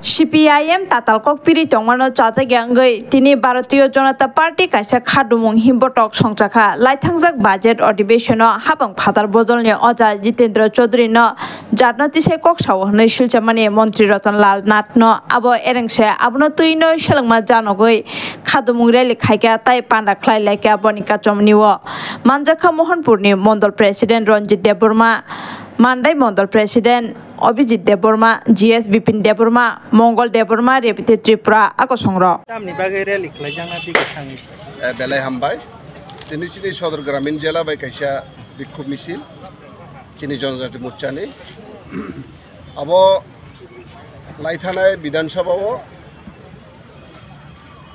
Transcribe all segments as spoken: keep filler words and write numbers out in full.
C P I M tatal kok piri tongmano chajakya wngwi tini Bharatiya Janata Party kaisa khadumung himbotok songchakha. Laithangjak budget odhibeshono hapang phatar bojolni oja Jitendra Chaudhary no jatno tisai kok sao hwnwi silchamani Montri Ratan Lal Nath no abo erengse abono twino selengma janogwi khadumung rally khaikha tai panda khlai laikha boni kachomni o. Manjakha Mohanpurni Mondol President Ranjit Debbarma, Mandai Mondol President Abhijit Debbarma, G S Bipin Debbarma, Mongol Debbarma, Rebiti Tripura, a kosongrok. Tamni bagwi rally khlaijakna twi kwthangwi. Eh, belai hambai. Tini chini Sodor Gramin Jela bai kaisa bikhub misil chini Jonojati Morchani. Abo laithanai Bidhan Sabha o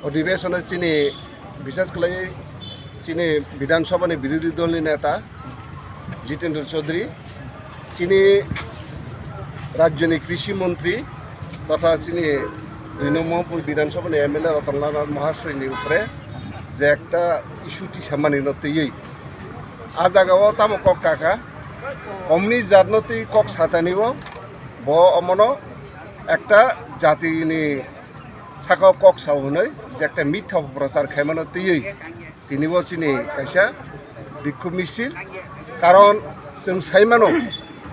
Odhibeshon o chini, bishes khlai chini Bidhan Sabha ni birodhi dol ni neta Jitendra Chaudhary, chini rajyo ni krishi montri totha chini dui nombor Mohanpur Bidhan Sabha ni M L A Ratan Lal Nath Mahasoy ni upre je ekta issue tisamani no twiwi a jaga o tamo kok kaka, komni jat no twi kok satani o bo omono ekta jati ni saka o kok sao hwnwi je ekta mitha prochar khaimano twiwi tini bo chini kaisa bikhub misil. Karon chwng sai mano,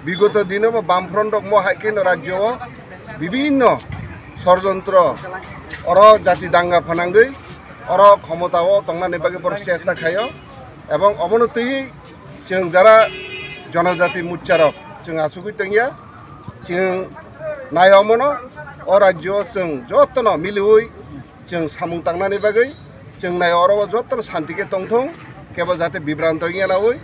bigoto dino bo Bamfront rok mo hai kheno rajyo o bibinno sorjontro oro jati danga phanangwi oro khomota o tongnani bagwi borok chesta khaio, ebong obono twiwi chwng jara Jonojati Morcha rok chwng achugwi tongya. Chwng nai omono o rajyo o chwng jotono miliwi chwng samung tangnani bagwi chwng nai oro o jotono santi khe tongthung, kebo jate bibranto wngya nawi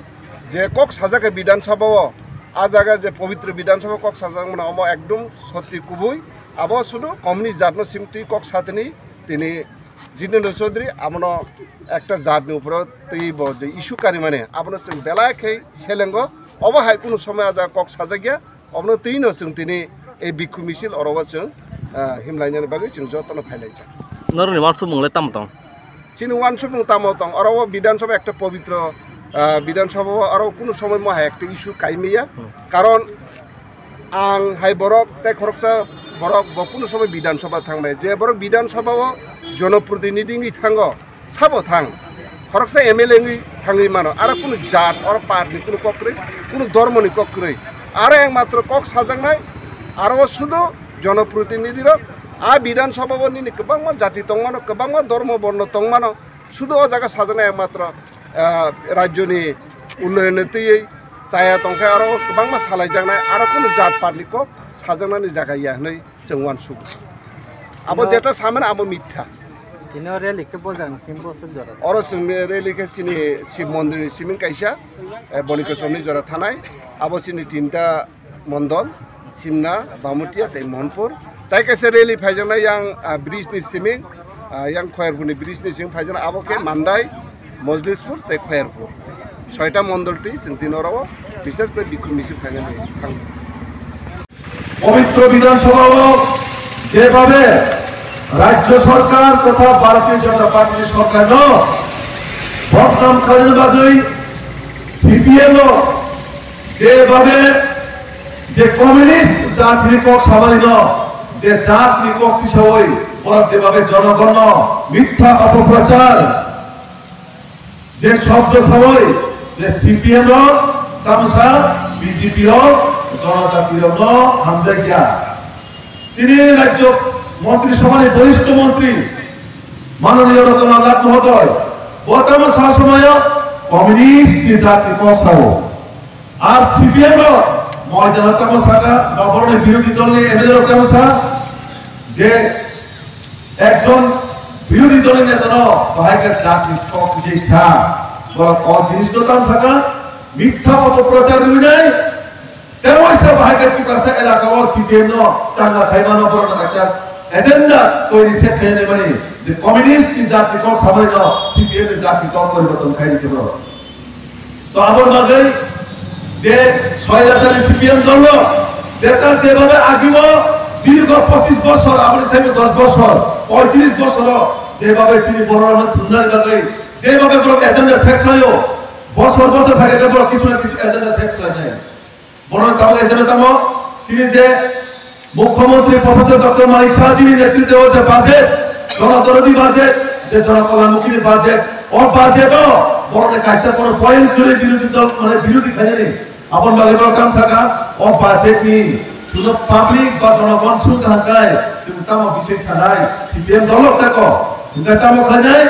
je kok sajak khe Bidhan Sabha o, a jaga je pobitro Bidhan Sabha kok sajak mano omo ekdom sotti kubui, abo sudu komni jatno simtwi kok satini tini Jitendra Chaudhary abono ekta jatni uporo twi bo je issue karimani abono chwng belai khe selengo, obo hai kunu somoi a jaga kok sajakya. Obono twino chwng tini ei bikhu misil oro o chwng, ah, himlainani bagwi chwng jotono phailaijak. Norokni wansukmung le tamo tong? Chini wansukmung tamo tong? Oro o Bidhan Sabha ekta pobitro, ah, Bidhan Sabha o oro kunu somoi mo hai ekta issue kaimaya. Hmm. Karon ang hai borok tei khoroksa borok bo kunu somoi Bidhan Sabha thangmaya. Je borok Bidhan Sabha o jonoprotinidhi wngwi thango, sabo thang, khoroksa M L A wngwi thangwi mano, aro kunu jat, oro patni kunu kok kwrwi, kunu dhormoni kok kwrwi, aro ekmatro kok sajaknai, aro o sudu jonoprotinidhi rok, a Bidhan Sabha o nini kwbangma jati tongmano, kwbangma dhormo borno tongmano, sudu o jaga sajaknai ekmatro, ah, rajyoni unnayonni twiwi chaya tongkhe aro kwbangma salaijaknai, aro kunu jat patni kok sajaknani jaga ya hwnwi chwng uansugo. Abo Tino- jeta samani abo mitha. Tino rally khe bojang sim bosok jora. Oro chwng rally khe chini Shiv Mondir ni siming kaisa, eh, Boni Kochomni jora thanai. Abo chini tinta mondol, Simna, Bamutia tei Mohanpur. Tai kaisa rally phaijaknai yang, ah, bridge ni siming, ah, yang Khoyarpur ni bridge ni siming phaijaknai abo khe Mandai, Mojlispur tei Khoyarpur. Soita mondol twi chwng tini oro o bishes khe bikhu misil khainani thang. পবিত্র বিধানসভাও যেভাবে রাজ্য সরকার তথা ভারতীয় জনতা পার্টির সরকারও বদনাম করার বাদেই সিপিএমও যেভাবে যে কমিউনিস্ট জাতির পক্ষ সামান্য যে জাতির পক্ষ হিসাবে ওরা যেভাবে জনগণ মিথ্যা অপপ্রচার je shobdo sawi je C P M rok tamsa B J P rok Janata Party rokno hamjakya. Chini rajyo montri sabhani borishto montri manoniyo Ratan Lal Nath mohodoy bo tamsa somoyo communist ni jati kok sao. Ar C P M rok moidano tamo saka ba borokni birodhi dolni M L A rok tamo sa je ekjon birodhi dolni netano bahai khe jatni kok twijai sa, borok o jinisno tamo saka, mitha opo prochar rwinai, tei waisa bahai khe Tiprasa elaka o C P M no changa khaimano borokno ekta agenda toiri set khainai mani je communist ni jatni kok samai no C P M ni jatni kok poriborton khainai khe borok. To aboni bagwi je Soilachari C P M dolo jeta jebabe agio dirgho pochish bochor, aboni saibo dosh bochor, poitrish bochoro jebabe chini bororokno thumnani bagwi jebabe borok agenda set khlaio, bochor bochor phaikhe borok kichu na kichu agenda set khlainai. Borok tabuk agenda tamo chini je Mukhyamantri Professor Doctor Manik Saha jini netritwo je budget, Jon Doroti budget, je Jon Kalyanmukhi ni budget, o budget o borok ni kaisa kono point kwrwi birodhi dol, mane birodhi khainani. Aboni bagwi borok tamo sakha, o budget ni suno public ba jonogon sung kaham khai, chwng tamo bising sanai, C P M dol rok tako. Hwnkhe tamo khlainai,